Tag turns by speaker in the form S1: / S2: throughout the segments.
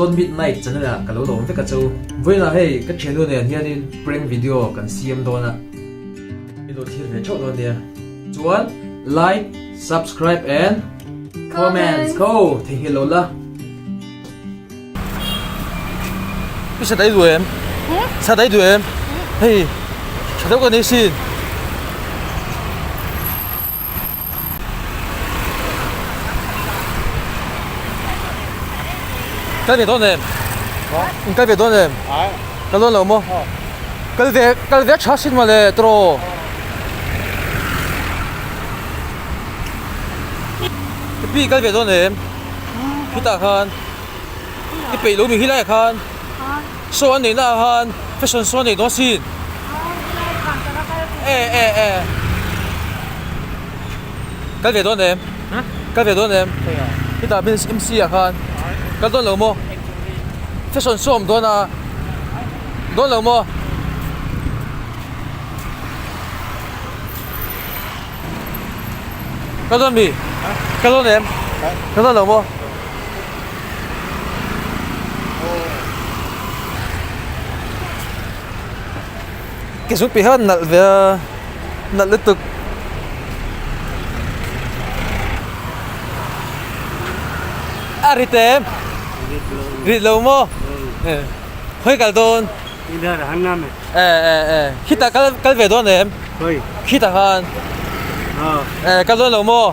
S1: Zone Midnight channel ah ka lo lawm vek a chu. Vawiinah hei ka thiannu nen hianin prank video kan siam dawn a, i lo thlir ve theuh dawn nia. Chuan like, subscribe and comments kho theihnghilh lo la. I sa dai duh em? Sa dai duh em? Hei tha deuh ka nei sin. Kal ve dawn em? In kal ve dawn em? Kal dawn lo maw? Kal ve kal ve tha sin mawle tawh. Pi kal ve dawn em? Khitah khan i peih lo mi hi laiah khan show an neih naah khan fashion show an nei dawn asin e e e kal ve dawn em kal ve dawn em khitah M C ah khan kal dawn lo maw fashion show a awm dawn a dawn lo maw. Ka dawn mi? Ka dawn em? Ka dawn lo maw? Ke zung pi khan nalh ve a, nalh lutuk. A rit em? Rit lo maw? Khawi kal dawn? E e e khitah kal kal ve dawn em? Khitah khan e kal dawn lo maw?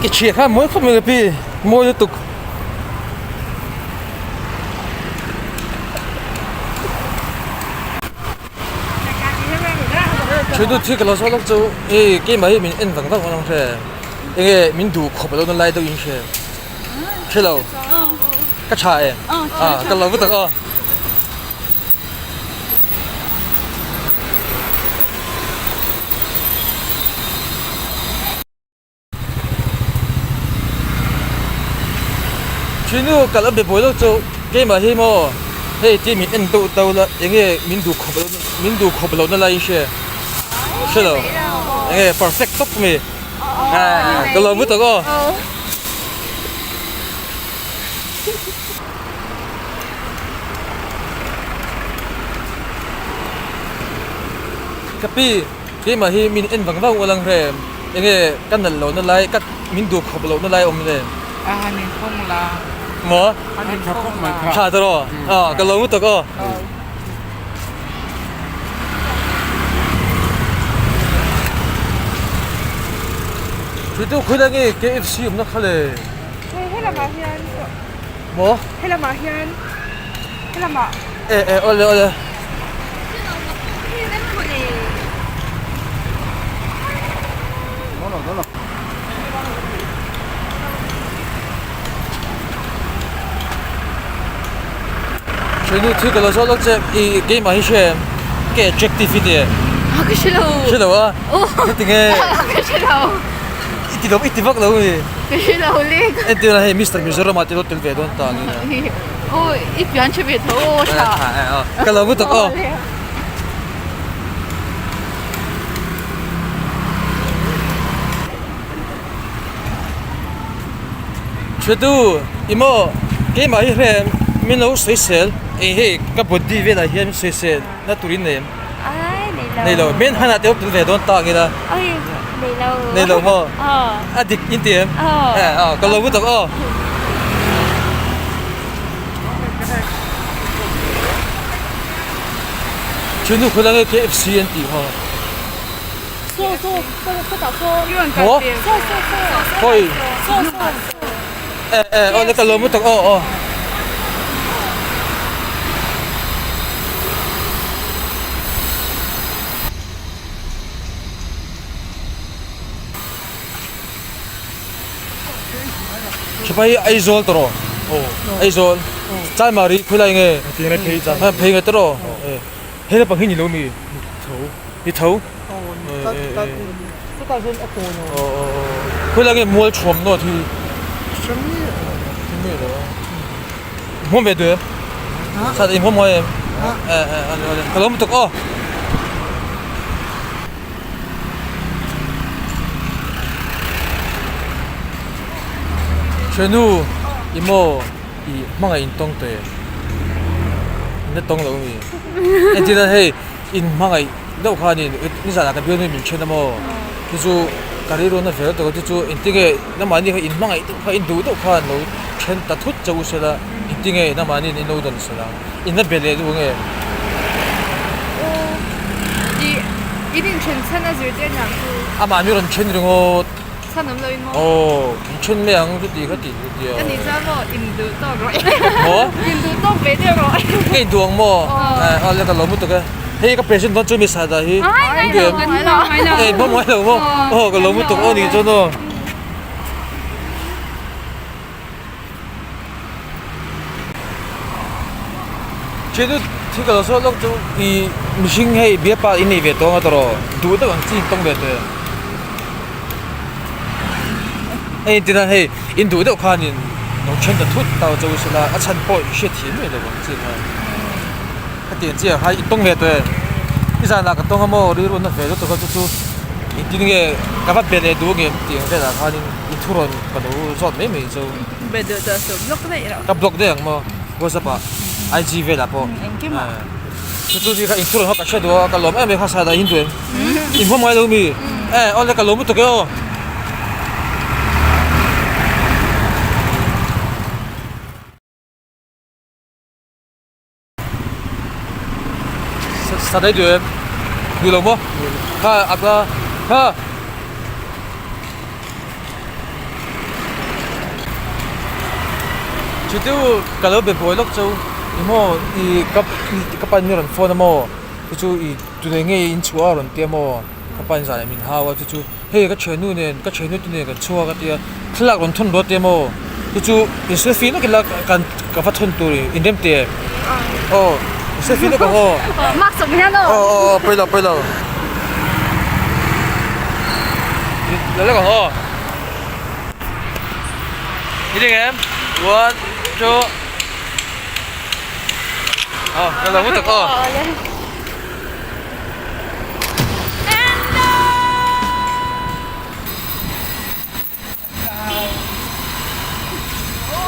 S1: Ke chhia kha mawi khawp mai ka pi mawi lutuk. Thil thil ka lo sawi lawk chu hei keimah hi min en vang vang ang hre enge min duh khawp alo na lai deuh in hre hre lo ka tha em ah ka lo vut tak aw. Thinu kal a be buai lo chu keimah hi maw hei ti min en deuh deuh la enge min duh khawp lo min duh khawp lo na lai hre hre lo enge perfect tawp mai ka lo vut ang aw. Ka pi, keimah hi min en vang vang ual ang hrem, enge ka nalh lohna lai, ka min duh khawp lohna lai awm le?
S2: A han in khawng la.
S1: Maw?
S2: Han in khawng la.
S1: Tha ta rawh. Aw, ka lo ngut tak aw. Thutûk khawi nge KFC awmna kha le?
S3: Hei helamah hian
S1: Maw?
S3: Helamah hian helamah.
S1: E e awle awle. Thinu thil ka lo zawt lawk che i keimah hi hre em? Ke attractive i ti em?
S3: A ka hre lo.
S1: Hre lo a? Heti nge?
S3: A ka hre lo.
S1: I ti lo i ti vak lo mi?
S3: Ka hre lo lek.
S1: Entirna hei Mister Mizoram ah te lo tel ve dawn ta ni.
S3: Aw i pian tha ve tho aw tha.
S1: Ka lo vut tak aw. Hretu i maw keimah hi hre em min lo sawisel eng hei ka body velah hian min sawisel na turin nei em?
S3: Ai nei lo.
S1: Nei lo. Men hanah te tel ve dawn tak ila.
S3: Oi nei lo.
S1: Nei lo maw?
S3: Aw.
S1: A dik in ti em?
S3: Aw.
S1: Eh aw ka lo vut tak aw. Thilnu khawlai nge KFC an tih kha.
S3: Saw saw saw saw tah saw.
S1: Maw?
S3: Saw saw saw.
S1: Khawi?
S3: Saw saw.
S1: Eh eh aw le ka lo vut tak aw aw. Hripai hi Aizawl tawh rawh Aizawl Chaimari khawilai nge phei nge tawh rawh hei lampang hi ni lo mi ni tho ni tho.
S2: Chutah chuan a kawn a awm.
S1: Aw aw aw. Khawilai nge mual thuam nawt hi?
S2: Hre miah lo.
S1: Hre miah lo a. Hmuam ve duh em? Sat in hmuam ngai em? Eh eh a ni a ni. Ka lo hmu tuk aw. Hrenu i maw i hmangaih in tawng teh? In la tawng lo mi? Entirna hei in hmangaih deuh kha a ni nizanah ka bialnu min then a maw? Chu chu ka rilru na fel tawh chu chu engtinge nangmahni kha in hmangaih deuh kha in duh deuh khan lo then ta thut che u sela engtinge nangmahni in lo dawn sela in la be leh duh nge?
S4: I in then chhan a zirtir niang chu.
S1: Amah mi rawn then ringawt.
S4: Chhan awm lo in maw?
S1: Aw, in then mai ang chu tih kha tih chu tia.
S4: Ka ni chuan maw in duh tawk rawh.
S1: Maw?
S4: In duh tawk ve deuh rawh.
S1: Ka in duh ang maw? Aw le ka lo mu tuk e. Hei ka present dawn chu mi sahdah hi.
S4: Ai ngai lo, ngai lo, ngai lo.
S1: Ei maw ngai lo maw? Aw ka lo mu tuk aw ni chuan aw. Thian thil ka lo sawi lawk chu ih mihring hei bialpa in nei ve tawng a tawrh duh deuh ang chi in tawng ve tawh em hei entir nan hei in duh deuh khan in lo then ta thut ta chu sela a chhan pawh i hriat thiam mai lo ang chi kha hetiang chiah kha in tawng ve tawh em nizanah ka tawng a maw rilru na ve lutuk a chu chu engtin nge ka va be leh duh ang em tih ang velah khanin in thurawn ka lo zawt mai mai chu.
S4: Be duh tawh suh block daih loh.
S1: Ka block daih ang maw WhatsApp ah IG velah pawh.
S4: Engkim ah.
S1: Chu chu ni kha insurance kha ka hre duh a ka lawm em em kha side ah in duh em. In hmawm ngai lo mi? Eh awle ka lawm lutuk e aw. Sa daih duh em? Duh lo maw? Kha a ka kha. Chu chu ka lo be buai lawk chu i maw i ka ka pan hi a rawn phone a maw chu chu i tunei nge in chhuah a rawn tia maw ka pan zan ah min hau a chu chu hei ka thiannu nen ka thiannu te nen kan chhuak a tia thlalak rawn thawn ruat tia maw chu chu in selfie lawk ila kan ka va thawn tur in rem teh em aw in selfie lawk ang aw aw aw aw pawi lo pawi lo la lawk ang aw ni ding em one two aw ka lo tak aw.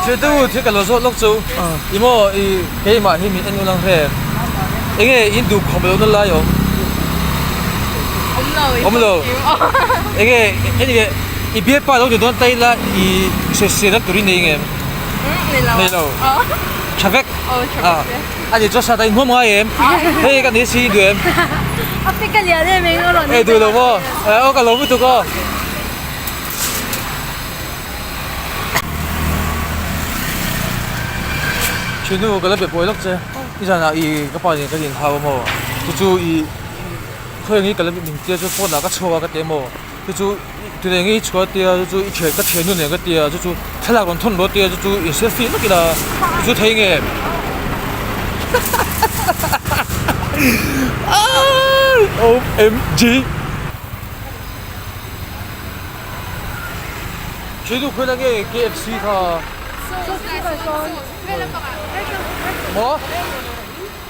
S1: Thil tu thil ka lo zawt lawk chu i maw i keimah hi min en ulang hle enge in duh khawm lo na lai awm awm lo enge enge i bialpa lo ni dawn ta ila i sawisel na tur i nei ngem nei lo tha vek a ni chuan sata in hmuam ngai em hei ka ni si i duh em e duh lo maw aw ka lo lutuk aw. Thinu ka la be buai lawk che i zanah i ka pa nen kan inhau a maw chu chu i khawi ang i ka la min tia chu phone ah ka chhuak a ka ti a maw chu chu tunah enge i chhuah a tia chu chu i thian ka thiannu nen ka tia chu chu thlalak rawn thawn rawh a tia chu chu in selfie vek ila chu chu thei nge OMG. Thil duh khawi la nge KFC kha? Maw?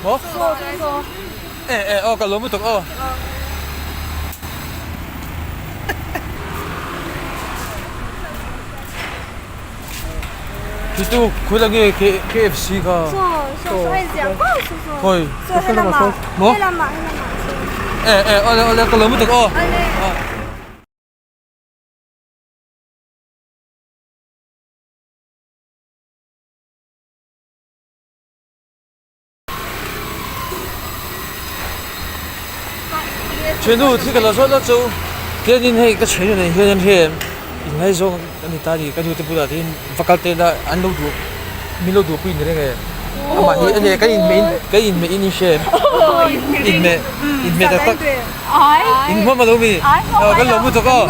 S1: Maw? Eh eh aw ka lawm lutuk aw. Thil duh khawi la nge KFC kha? Khawi? Maw? Eh eh awle awle ka lawm lutuk aw. Thiannu thil ka lo zawt lawk chu tianin hei ka thiannu nen hian an hria em inngaizawng a ni ta a ni ka nu te bulah te hian va kal te ila an lo duh min lo duhpui ni reng e amah hi enge ka inhmeh in ka inhmeh in in hria em inhmeh inhmeh tak tak in hmuam a lo mi aw kan lo mu tuk aw.